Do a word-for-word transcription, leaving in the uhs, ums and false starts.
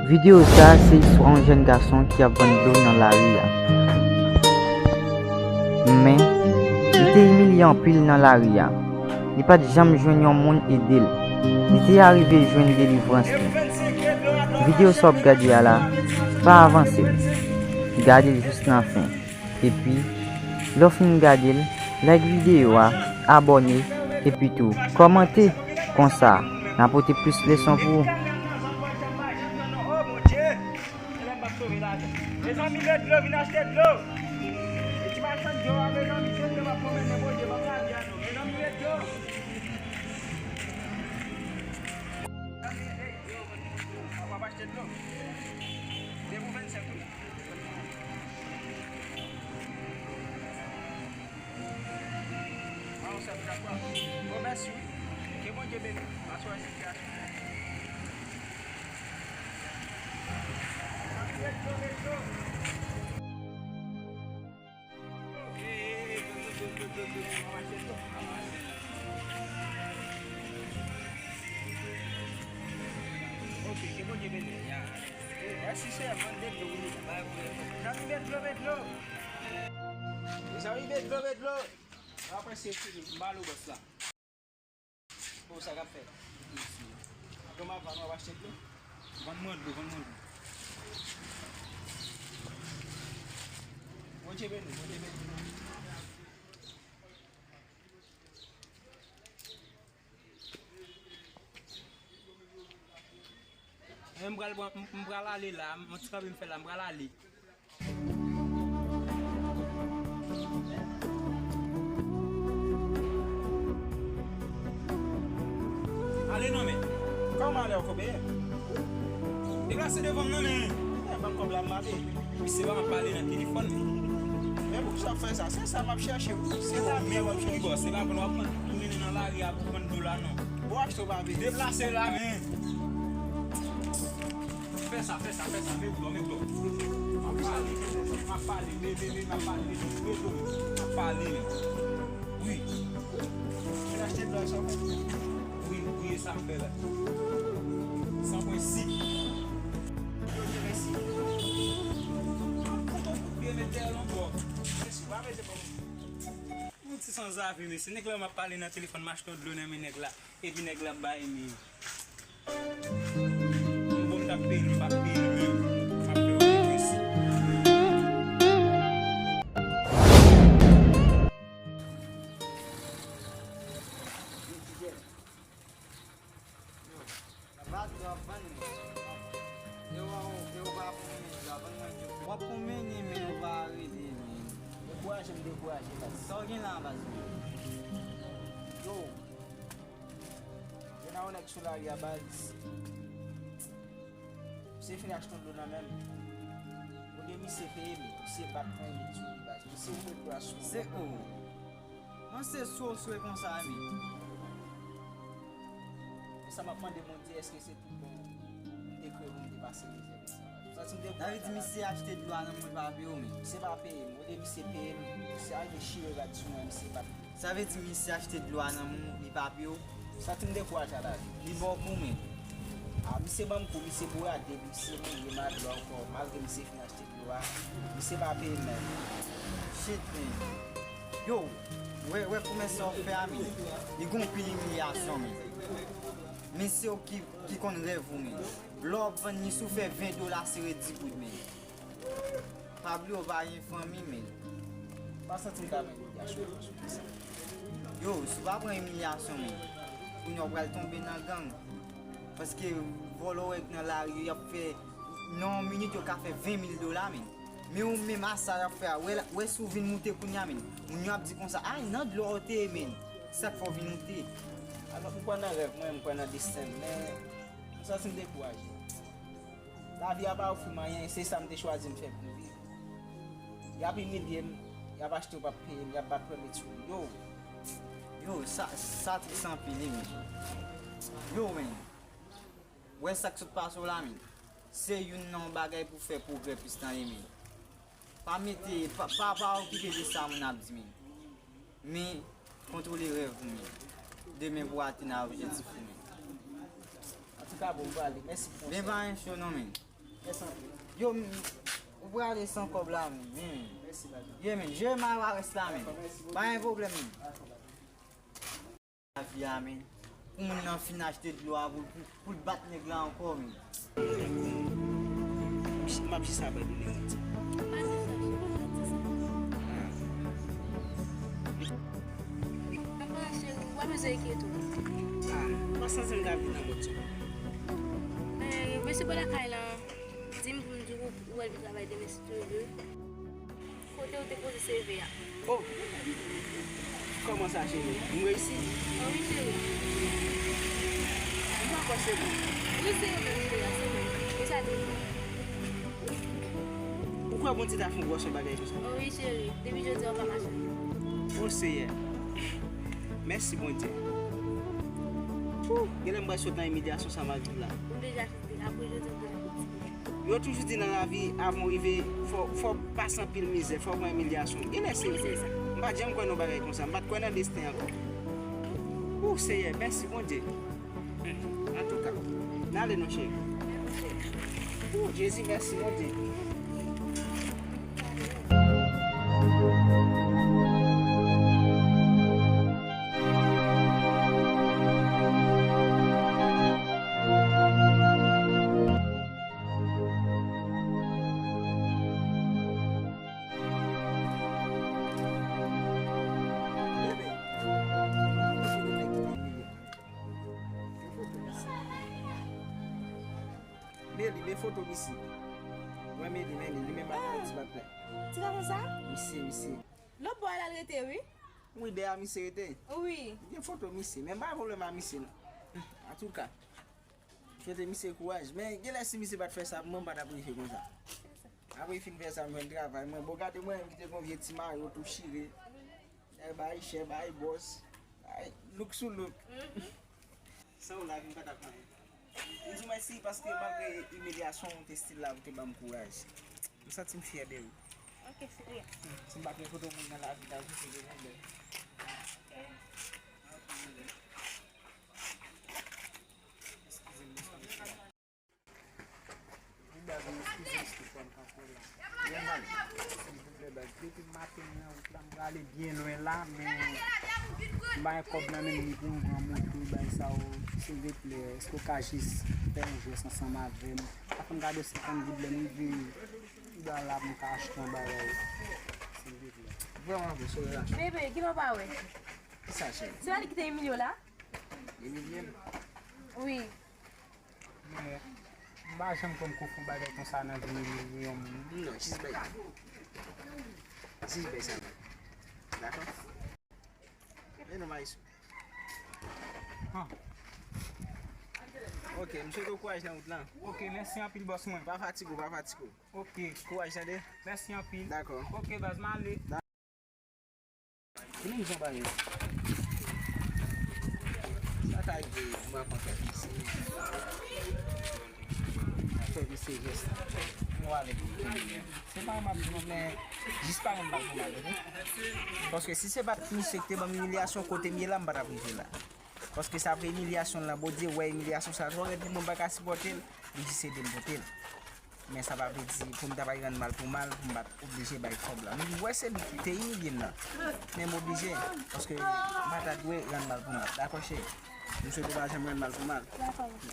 Videyo sa a se istwa yon jèn gason ki ap vann dlo nan lari a. Men, li te imilye anpil nan lari a. Li pa t janm jwenn yon moun ede l. Li te arive jwenn delivrans li. Videyo sa w ap gade a la, pa avanse l. Gade l jis nan fen. Epi, lè w fin gade l, like videyo a, abòne, epi tou, kòmante. Konsa, n a pote plis leson pou ou. Mezanmi, met dlo, vin achte dlo. E ti machann dlo a, mezanmi, se dlo m ap pwomennen, Bondye ban m lavi a non. Mezanmi, met dlo. Mezanmi, ey, yo, w ap achte dlo. Depi w vennsenk wi. Bon, mèsi wi. Ke Bondye beni w. Aswè se gras. Ok, ke Bondye beni w. Mèsi, sè, vann de dlo wi. Zanmi, met dlo, met dlo. Mezanmi, met dlo, met dlo. Apre se fini, m ba nou bòs la. O, sa k ap fèt? Apre m ap vann, w ap achte dlo? Vann mwen dlo, vann mwen dlo. Bondye beni w, Bondye beni w. E, m pral pran, m, m pral ale la, m, yon ti kanpe m fè la, m pral ale. Ale non, men. Kòman ale ankò, byen? Deplase devan m nan, men. E, ban m kòb la, m ale. Misye pa pale nan telefòn, men. Men poukisa w ap fè sa? Se sa m ap chèche, wi. Se lavi a m ap chèche. Bon, se pa pou nou ap pran, nou mennen nan lari a pou pran dlo la, non. Bon, achte w pa vle. Deplase la, men. Fè sa, fè sa, fè sa, men dlo, men dlo. M ap pale, m ap pale, men, men, men, m ap pale, men, men dlo, m ap pale, men. Wi. Ou vin achte dlo a, sa w fè? Wi, wi, e sa m fè la. San prensip. Yo, mèsi. Kote w kout pye, met dèyè l ankò. Mèsi, pa bezwen pran. Yon ti sanzave, mesye. Nèg la, m ap pale nan telefòn, m achte yon dlo nan men nèg la. Epi nèg la ap bay men. Bon, m t ap peye l, m p ap peye l menm. M ap fè yon regresi. Yo, la pa dlo ap vann, men. E w, e w pa pou mwen, la vann mwen dlo. W ap pou mwen, men ou pa rele, men. Dekouraje m, dekouraje, baz. Sa w gen la, baz? Yo. Gen yon nèg sou lari a, baz. Misye fin achte yon dlo nan men m. Olye misye peye m, misye bat mwen, li di wi, baz. Misye ouvri dlo a sou mwen. Se ou. Mwen se sou sou konsa, wi. E sa m ap mande Bondye, èske se tout bon? M te kwè pou m te pase mizè konsa. Sa ti m te... Sa vle di misye achte dlo a nan men w, li pa peye w, men. Misye pa peye m. Olye misye peye m, misye al dechire rad sou mwen, misye bat. Sa vle di misye achte dlo a nan men w, li pa peye w? Sa ti m dekouraje a la. Li ba w kou, men. A, misye ban m kou, misye bourade m, misye mouye m a dlo ankò, malgre misye fin achte dlo a. Misye pa peye m menm. Shit, men. Yo, wè, wè kòman sa w fè a, men. Li gon pil imilyasyon, men. Men se w ki, ki konn rèv ou, men. Lè w ap vann li, si w fè ven dola, se ret di goud, men. Pa bliye w pa gen fanmi, men. Pa santi m ka pran imilyasyon konsa. Yo, si w pa pran imilyasyon, men, kounye a w pral tonbe nan gang. Paske vòlò w wè k nan lari yo, y ap fè, nan yon minit, yo ka fè ven mil dola, men. Men ou menm a sa y ap fè a, wè, wè si w vin moute kounye a, men. Moun yo ap di konsa, ay, nan dlo a w te ye, men. Sa k fè w vin moute? Alò, m kwè nan rèv mwen, m kwè nan desten m, men m santi m dekouraje. Lavi a pa ofri m anyen, se sa m te chwazi m fè pou m viv. Y ap imilye m, y ap achte w p ap peye m, y ap bat premye sou m. Yo! Yo, sa, sa tris anpil, wi, men. Yo, men. Wè sa k sot pase w la, men. Se youn nan yon bagay pou fè pwogrè plis nan li, men. Pa mete, pa, pa, pa okipe de sa moun ap di, men. Men, kontwole rèv ou, men. Demen pou w atenn a objektif ou, men. Antouka, bon, m prale. Mèsi pou konsèy. Men pa yon cho non, men. Yo, m- ou prale san kòb la, men. Men, men. Ye, men. Jere mayo a rès la, men. Pa gen pwoblèm, men. Lavi a, men. Pou moun nan fin achte dlo a pou, pou, pou l bat nèg la ankò, men. M ap jis abandone, Manti. Pa di sa, cheri, pa di sa. Papa, cheri, w ap bezwen enkyete w. Ah, m pa santi m ka viv nan mond sa. Men, mesye bò lakay la, di m pou m di w, ou al travay demen si Dye vle. Kote ou te poze C V a? Oh! Kòman sa, cheri? M reyisi? Oh wi, cheri. M pa kwè se mwen. Wi, se ou menm, cheri, se ou menm. E sa te ou kwè Bondye ta fè yon gwòs yon bagay konsa? Oh wi, cheri. Depi jodi a, w pa mache. Oh, Seyè. Mèsi, Bondye. Wou! Genlè m pral sot nan imilyasyon sa m ap viv la. M deja chite. Apre jodi, m deja fati. Yo toujou di nan lavi, avan w rive, fò, fò w pase anpil mizè, fò w pran imilyasyon. Genlè se vre. M pa t janm kwè nan bagay konsa. M pa t kwè nan desten ankò. Ou, Seyè, mèsi, Bondye. Hmm, antouka, n ale non, cheri. Ou, Jezi, mèsi, Bondye. Meli, men foto misye. Mwen, Meli, men li, li menm ak ti bat la. Ti gason sa? Misye, misye. Lòt bò a l al rete, wi. Wi, dèyè misye rete. Wi. Gen foto misye, men m pa gen pwoblèm ak misye, non. Antouka, swete misye kouraj. Men, genlè si misye pa t fè sa pou mwen, m pa t ap rive konsa. Apre li fin fè sa, m jwenn travay. Mwen, bon, gade mwen, m kite gon vye ti mayo, tou chire. Chè bay, chè bay, bòs. Ay, look sou look. San ou la, m pa t ap anyen. M di w mèsi paske malgre imilyasyon, ou te still la pou te ban m kouraj. M santi m fyè de ou. Ok, cheri. Si m pa t wè foto mwen nan lavi, ta vin se de mwen. Eskize m, eskize m. Wi, baz, mwen eskize m, eskize m, m pa fè la. Silvouplè, baz, depi maten nan wout la, m prale byen lwen la, men m pa gen kòb nan men m pou m pran moto, bay sa yo. Silvouplè, èske w ka jis fè yon jès ansanm avè m? Apre m gade senkant goud lè m rive, m ba la pou m ka achte yon bagay. Silvouplè. Vrèman vre, sou relasyon. Bebe, kilè w pa wè? Kisa, cheri? Se pa li ki te imilye w la? Imilye m? Wi. Men, m pa janm kwè m ko fè yon bagay konsa nan vi m, yon moun. Non, jis bay. Jis bay sa. Dakò? E non, Marisou. Ah. Ok, m swete w kouraj nan wout lan. Ok, mèsi anpil, bòs mwen. Pa fatige w, pa fatige w. Ok. Kouraj, tande? Mèsi anpil. Dakò. Ok, baz, m ale. Vini m jan bagay. Sa ka rive, m rakonte misye. Fè misye jès la. M wale pou li. Se pa m ap di nou, men jis pa yon bal pou mal, ok? Paske si se pa t misye ki te ban m imilyasyon kote m ye la, m pa t ap rive la. Paske sa vre imilyasyon l lan, Bondye wè imilyasyon sa twò rèd pou mwen, m pa ka sipòte l, li jis ede m pote l. Men sa pa vle di pou m ta pral rann mal pou mal, pou m pa t oblije bay kòb la. M wè se li ki te imilye m nan. Men m oblije, paske m pa ta dwe rann mal pou mal. Dakò, cheri? M swete w pa janm rann mal pou mal. Dakò.